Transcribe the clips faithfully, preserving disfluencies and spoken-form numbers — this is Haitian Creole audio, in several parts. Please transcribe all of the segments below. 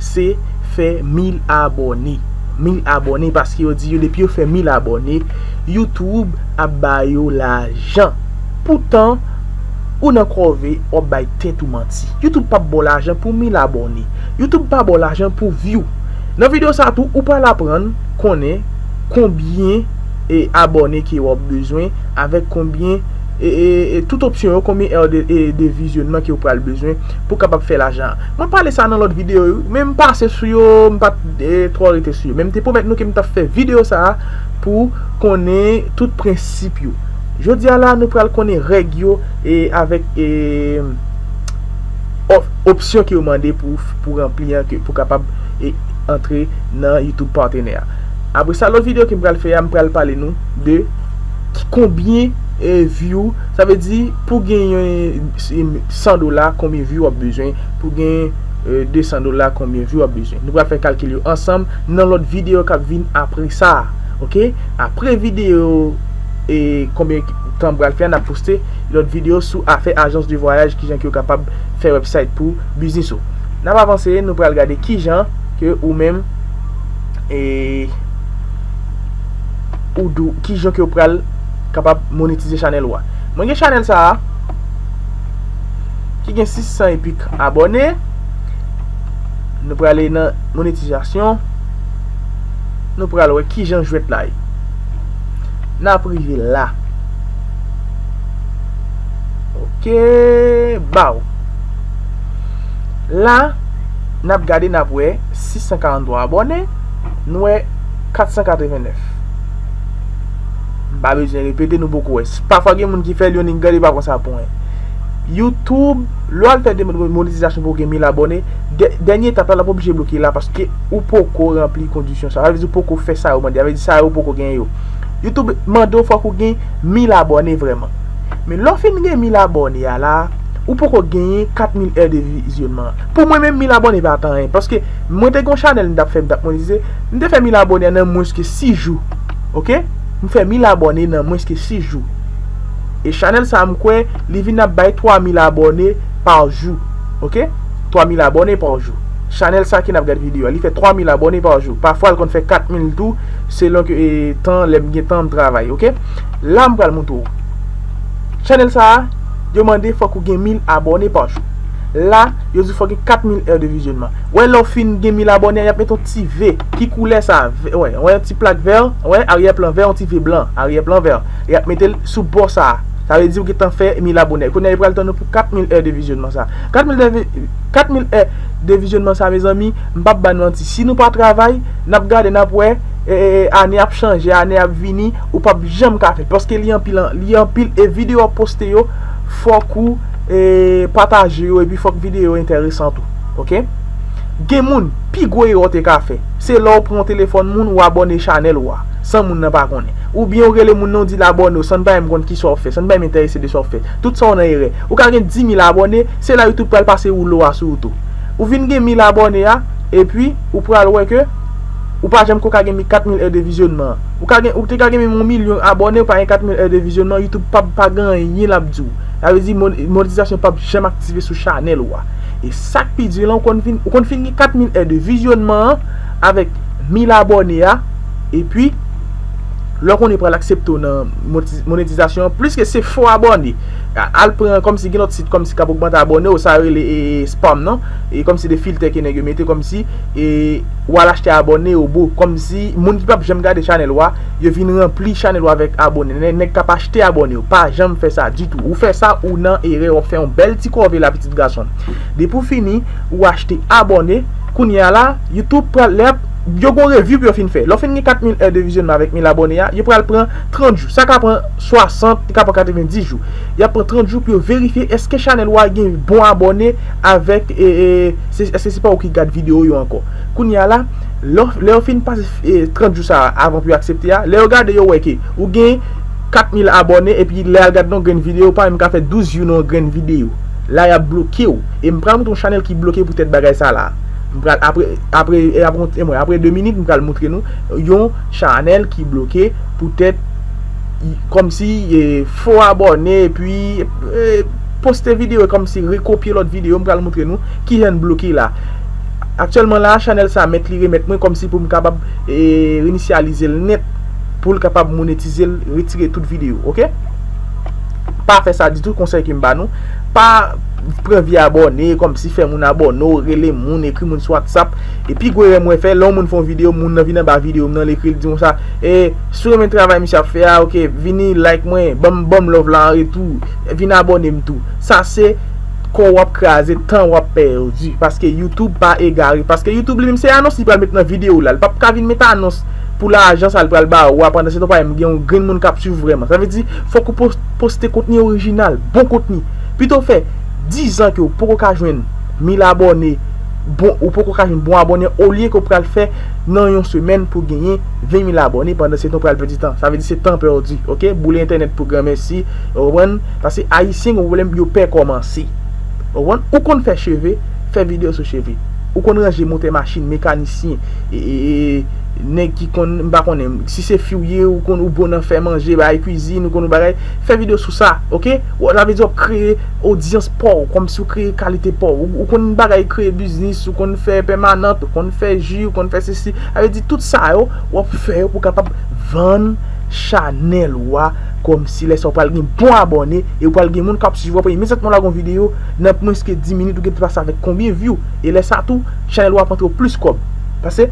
se fè mil abòne. Mil abòne, paske yo di yo depi yo fè mil abòne, YouTube ap ba yo lajan. Poutan, ou nan kòve, w ap bay tèt ou manti. YouTube p ap ba w lajan pou mil abòne. YouTube pa ba w lajan pou view. Nan videyo sa a tou, ou pral aprann konnen konbyen e abòne ke w ap bezwen, avèk konbyen e, e, e tout opsyon yo, konbyen è de, e, de vizyonnman ke w pral bezwen pou kapab fè lajan. Mwen pale sa nan lòt videyo yo, men m pase sou yo, m pa t, e, twò rete sou yo. Men m te pwomèt nou ke m t ap fè videyo sa a pou konnen tout prensip yo. Jodi a la, nou pral konnen règ yo e avèk e, op- opsyon ke yo mande pou, pou ranpli an, ke, pou kapab e, antre nan YouTube Partner. Apre sa, lòt videyo ke m pral fè a, m pral pale nou de ki- konbyen e, view, sa vle di pou gen yon e, san dola, konbyen view w ap bezwen, pou gen e, de san dola, konbyen view w ap bezwen. Nou pral fè kalkil yo ansanm nan lòt videyo k ap vin apre sa a, oke? Apre videyo e konbyen tan m pral fè a, n ap poste lòt videyo sou afè ajans de vwayaj, kijan ke yo kapab fè website pou biznis ou. N ap avanse, nou pral gade kijan ke ou menm e ou dou, kijan ke ou pral kapab monetize chanèl ou a. Mwen gen chanèl sa a ki gen sis san epik abòne. Nou prale nan monetizasyon. Nou pral wè kijan jwèt la ye. N ap rive la. Oke, baw. La, n ap gade, n ap wè sis san karant twa abòne, nou wè kat san katreven nèf. M pa bezwen repete, nou poko wè. Pafwa gen moun ki fè l, yo nik gade, pa pran sa pou anyen. YouTube, lè w al fè de- monetizasyon pou w gen mil abòne, dè- dènye etap la, l ap oblije bloke la paske ou poko ranpli kondisyon sa. Sa vle di ou poko fè sa yo mande. Sa vle di sa yo poko genyen yo. YouTube mande w fòk ou gen mil abòne vrèman. Men lè w fin gen mil abòne a la, ou poko genyen kat mil è de vizyonnman. Pou mwen menm, mil abòne pa t anyen. Paske mwen te gen yon chanèl m t ap fè, m t ap monetize. M te fè mil abòne a nan mwens ke sis jou. Oke? M fè mil abòne nan mwens ke sis jou. E chanèl sa a, m kwè, li vin ap bay twa mil abòne pa jou. Oke? Twa mil abòne pa jou. Chanèl sa ke n ap gade videyo a, li fè twa mil abòne pa jou. Pafwa, l konn fè kat mil tou, selon ke, e, tan, lè m gen tan, m travay, oke? La, m pral montre w. Chanèl sa a, yo mande fòk ou gen mil abòne pa jou. La, yo di fòk gen kat mil è de vizyonnman. Wè, lè w fin gen mil abòne, y ap mete yon ti V. Ki koulè sa a? Vè, wè, wè, yon ti plak vè, wè, aryè plan vè, yon ti V blan, aryè plan vè. Y ap mete l sou bò sa a. Sa vle di ou gentan fè mil abòne. Kounye a, yo pral tann ou pou kat mil è de vizyonnman sa a. Kat mil è de vi-, kat mil è de vizyonnman sa a, mezanmi, m p ap ba nou manti. Si nou pa travay, n ap gade, n ap wè, e, e, e, ane ap chanje, ane ap vini, ou p ap janm ka fè. Paske li anpil, an- li anpil, e videyo w ap poste yo, fòk ou, e, pataje yo, epi fòk videyo yo enteresan tou. Oke? Gen moun, pi gwo erè w te ka fè, se lè w pran telefòn moun, ou abòne chanèl ou a, san moun nan pa konnen. Oubyen ou rele moun nan, ou di l abòne w, san l pa menm konn kisa w fè, san l pa menm enterese de sa w fè. Tout sa w nan erè. Ou ka gen dis mil abòne, se la YouTube pral pase woulo a sou ou tou. Ou vin gen mil abòne a, epi ou pral wè ke ou pa janm ko ka gen kat mil è de vizyonnman. Ou ka gen, ou te ka gen menm yon milyon abòne, ou pa gen kat mil è de vizyonnman, YouTube p ap pa gen anyen l ap di w. Sa vle di mon- monetizasyon p ap janm aktive sou chanèl ou a. E sa k pi di lan, ou konn fin, ou konn fin gen kat mil è de vizyonnman an avèk mil abòne a, epi lè w konnen pral aksepte w nan monetiz- monetizasyon an, pliske se fo abòne. A- Al pran kòmsi gen lòt sit kòmsi k ap ogmante abòne w, sa yo rele e, e, spam nan. E kòmsi de filtè ke nèg yo mete kòmsi e, w al achte abòne yo, bro. Kòmsi moun ki p ap janm gade chanèl ou a, yo vin ranpli chanèl ou avèk abòne. Nè- Nèg k ap achte abòne yo, pa janm fè sa ditou. Ou fè sa, ou nan erè, w ap fè yon bèl ti kòve la, pitit gason m. Depi w fini, ou achte abòne. Kounye a la, YouTube pral, lè y ap, yo gon review pou yo fin fè. Lè w fin gen kat mil è de vizyonnman avèk mil abòne a, yo pral pran trant jou. Sa ka pran swasant, li ka pran katrevenndis jou. Y ap pran trant jou pou yo verifye èske chanèl ou a gen bon abòne avèk, e, e, se, èske se pa ou ki gad videyo yo ankò. Kounye a la, lè w, lè yo fin pase, e, trant jou sa a avan pou yo aksepte a, lè yo gade, yo wè ke ou gen kat mil abòne, epi lè y al gad nan yon grenn videyo, ou pa menm ka fè douz view nan yon grenn videyo. La, y ap bloke w. E m pral montre yon chanèl ki bloke poutèt bagay sa la. M pral, apre, apre, e apre, e mwen, apre de minit, m pral montre nou yon chanèl ki bloke poutèt, kòmsi, e, fo abòne, epi, e, poste videyo, kòmsi rekopye lòt videyo, m pral montre nou kijan n bloke la. Aktyèlman la, chanèl sa mèt li remèt mwen kòmsi pou m kapab e, renisyalize l nèt, pou l kapab monetize l, retire tout videyo, oke? Pa fè sa ditou, konsèy ke m ba nou. Pa pran vye abòne, kòmsi fè moun abòne w, rele moun, ekri moun sou WhatsApp. E pi gwo erè mwen fè, lè yon moun fè yon videyo, moun nan vin anba videyo m nan, l ekri, l di konsa, e, si w renmen travay misye ap fè a, oke, vini like mwen, ban m, ban m love la an retou, vin abòne m tou. Sa se kò w ap kraze, tan w ap pèdi. Paske YouTube pa egare. Paske YouTube li menm se anons li pral met nan videyo w la. Li p ap ka vin met anons pou lajan sa l pral ba ou a, pandan se tan w pa menm gen yon grenn moun k ap swiv vrèman. Sa vle di, fòk ou pos-, poste kontni orijinal, bon kontni. Pito fè diz an ke w poko ka jwenn mil abòne, bon, ou poko ka jwenn bon abòne, olye ke w pral fè nan yon semèn pou genyen ven mil abòne, pandan se tan w pral pèdi tan. Sa vle di se tan pèdi, oke? Boule entènèt pou granmèsi, ou konprann? Paske Ayisyen gen pwoblèm, yo pè kòmanse. Ou konprann? Ou konn fè cheve, fè videyo sou cheve. Ou konn ranje motè machin, mekanisyen, e, e, e, nèg ki konn, m pa konnen, si se fi w ye, ou konn, ou bon nan fè manje, bay kwizin, ou konn yon bagay, fè videyo sou sa, oke? Sa vle di w ap kreye odyans pa w, kòmsi w kreye kalite pa w. Ou, ou konn bagay kreye biznis, ou konn fè pèmanant, ou konn fè ji, ou konn fè sesi. Sa vle di tout sa yo, w ap fè yo pou w kapab vann chanèl ou a, kòmsi lè sa w pral gen bon abòne, e w pral gen moun k ap swiv w, apre imedyatman w lage yon videyo, nan mwens ke dis minit, ou gentan pase avèk konbyen view, e lè sa tou, chanèl ou ap antre w plis kòb. Paske,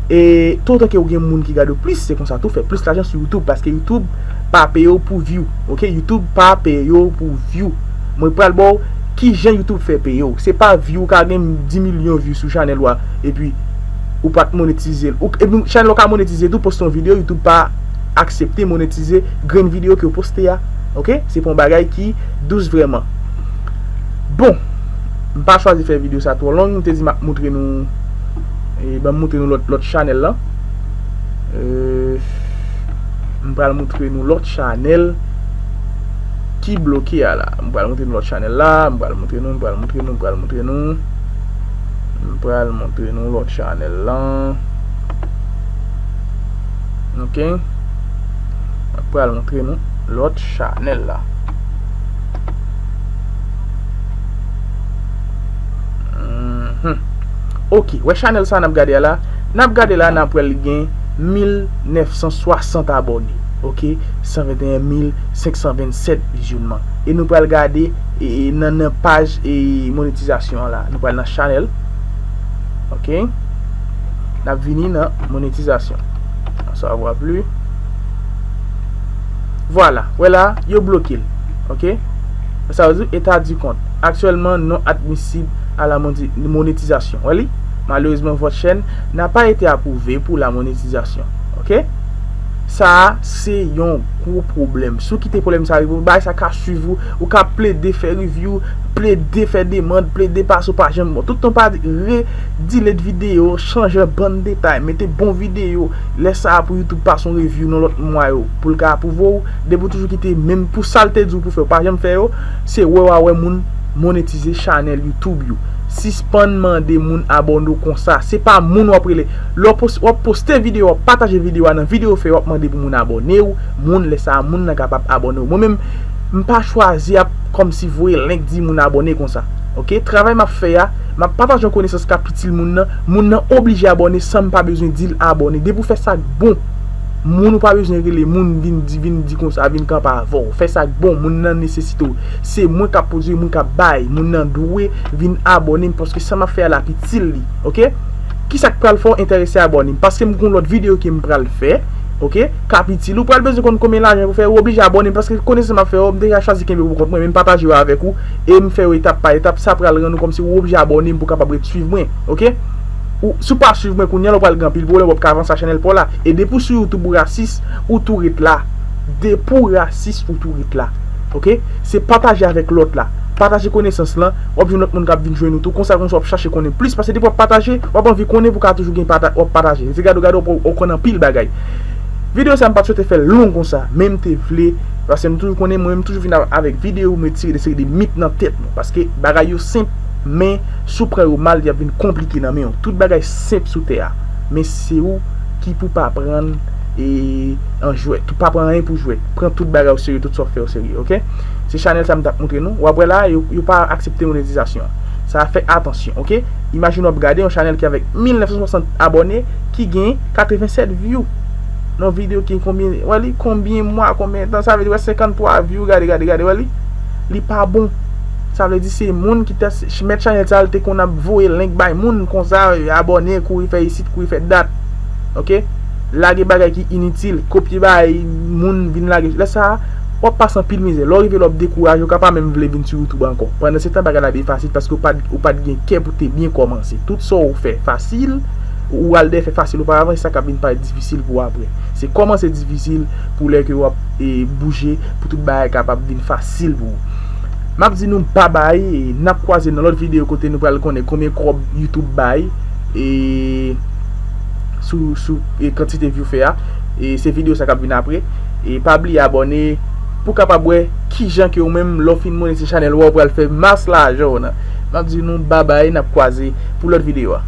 e, toutan ke w gen moun ki gade w plis, se konsa tou, fè plis lajan sou YouTube, paske YouTube pa peye w pou view, oke? YouTube pa peye w pou view. Mwen pral ba w kijan YouTube fè peye w. Se pa view, ou ka gen dis milyon view sou chanèl ou a, epi ou pa t monetize l. Ou, epi chanèl ou ka monetize tou, poste yon videyo, YouTube pa aksepte monetize grenn videyo ke w poste a. Oke? Se pa yon bagay ki dous vrèman. Bon, m pa chwazi fè videyo sa twò long, m te di m ap moutre nou, e, ban m moutre nou lòt, lòt chanèl lan. E, m pral moutre nou lòt chanèl ki bloke a la. M pral moutre nou lòt chanèl la, m pral moutre nou, m pral moutre nou, m pral moutre nou. M pral moutre nou lòt chanèl lan. Oke. M pral moutre nou lòt chanèl la. Mhm. Oke, wè chanèl sa n ap gade a la. N ap gade la, n ap wè l gen mil nèf san swasant abòne. Oke, san venteyen mil senk san vennsèt vizyonman. E nou pral gade, e, e, nan, nan paj, e, monetizasyon an la. Nou pral nan chanèl. Oke. N ap vini nan monetizasyon. Sa w ap li. Vwala, wè la, yo bloke l. Oke? Sa vle di, état du compte. Actuellement non admissible à la moni-, monétisation. Wè li? Malheureusement, votre chaîne n'a pas été approuvée pour la monétisation. Oke? Sa a, se yon gwo pwoblèm. Si w kite pwoblèm sa a rive w, bagay sa ka swiv ou, ou ka plede fè review, plede fè demann, plede pase, ou pa janm bon. Tout tan pa re delete videyo, chanje bann detay, mete bon videyo. Lè sa a pou YouTube pase yon review nan lòt mwa yo, pou l ka apwouve w, depi w toujou kite menm pou sa l te di w pou fè, ou pa janm fè yo, se wè w a wè moun monetize chanèl YouTube yo. Sispann mande moun abòne w konsa. Se pa moun w ap rele. Lè w pos-, w ap poste videyo, w ap pataje videyo a nan videyo w fè, w ap mande pou moun abòne w, moun, lè sa a, moun nan kapab abòne w. Mwen menm, m pa chwazi ap kòmsi voye link di moun abòne konsa. Oke? Travay m ap fè a, m ap pataje yon konesans k ap itil moun nan. Moun nan oblije abòne san m pa bezwen di l abòne. Depi w fè sa k bon, moun ou pa bezwen rele moun vin di, vin di konsa, vin kanpe avè w. Fè sa k bon, moun nan nesesite w. Se mwen k ap pwodui, mwen k ap bay. Moun nan dwe vin abòne m paske sa m ap fè a l ap itil li. Oke? Kisa k pral fè w enterese abòne m? Paske m gen yon lòt videyo ke m pral fè, oke, k ap itil ou. Ou pral bezwen konn konbyen lajan pou fè, ou oblije abòne m, paske konesans m ap fè yo, m deja chwazi kenbe pou kont mwen, men m pataje yo avèk ou, e m fè yo etap pa etap, sa pral rann ou kòmsi ou oblije abòne m pou w kapab ret swiv mwen, oke? Ou, si w pa swiv mwen kounye a la, ou pral gen anpil pwoblèm, w ap ka avanse ak chanèl pa w la. E depi w sou YouTube ou rasis, ou tou ret la. Depi w rasis, ou tou ret la. Oke? Se pataje avèk lòt la. Pataje konesans lan, w ap jwenn lòt moun k ap vin jwenn ou tou. Konsa, konsa, w ap chache konnen plis. Paske depi w ap pataje, w ap anvi konnen pou w ka toujou gen pata-, w ap pataje. Se gade w gade, w ap, w ap konn anpil bagay. Videyo sa, m pa t swete fè l long konsa, men m te vle, paske m toujou konnen, mwen, m toujou vin a-, avèk videyo, m retire de seri de mit nan tèt nou. Paske bagay yo senp, men si w pran yo mal, y ap vin konplike nan men w. Tout bagay senp sou tè a. Men se ou ki pou pa pran l, e, an jwèt. Ou pa pran anyen pou jwèt. Pran tout bagay o serye, tout sa w fè o serye, oke? Se chanèl sa m t ap montre nou. W ap wè la, yo, yo pa aksepte monetizasyon an. Sa a, fè atansyon, oke? Imajine w ap gade yon chanèl ki avèk mil nèf san swasant abòne, ki gen katrevennsèt view. Nan videyo ki konbyen, wè li, konbyen mwa, konbyen tan, sa vle di, wè, senkanntwa view, gade, gade, gade, wè li. Li pa bon. Sa vle di se moun ki te mèt chanèl sa, li te konn ap voye link bay moun konsa, abòne, kouri fè isit, kouri fè dat. Oke? Lage bagay ki initil, kopye bagay moun vin lage. Lè sa a, w ap pase anpil mizè. Lè w rive la, w ap dekouraje, w ka pa menm vle vin sou YouTube ankò. Pandan se tan, bagay la vin fasil paske w pa t, ou pa t gen kè pou te byen kòmanse. Tout sa w fè fasil, ou al dèyè fè fasil oparavan, se sa k ap vin parèt difisil pou w apre. Se kòmanse difisil pou lè ke w ap, e, bouje, pou tout bagay kapab vin fasil pou ou. M ap di nou babay, e n ap kwaze nan lòt videyo kote nou pral konnen konbyen kòb YouTube bay, e sou, sou, e kantite view fè a. E se videyo sa k ap vin apre. E pa bliye abòne pou kapab wè kijan ke ou menm, lè w fin monetize chanèl ou a, ou pral fè mas lajan w nan. M ap di nou babay, n ap kwaze pou lòt videyo a.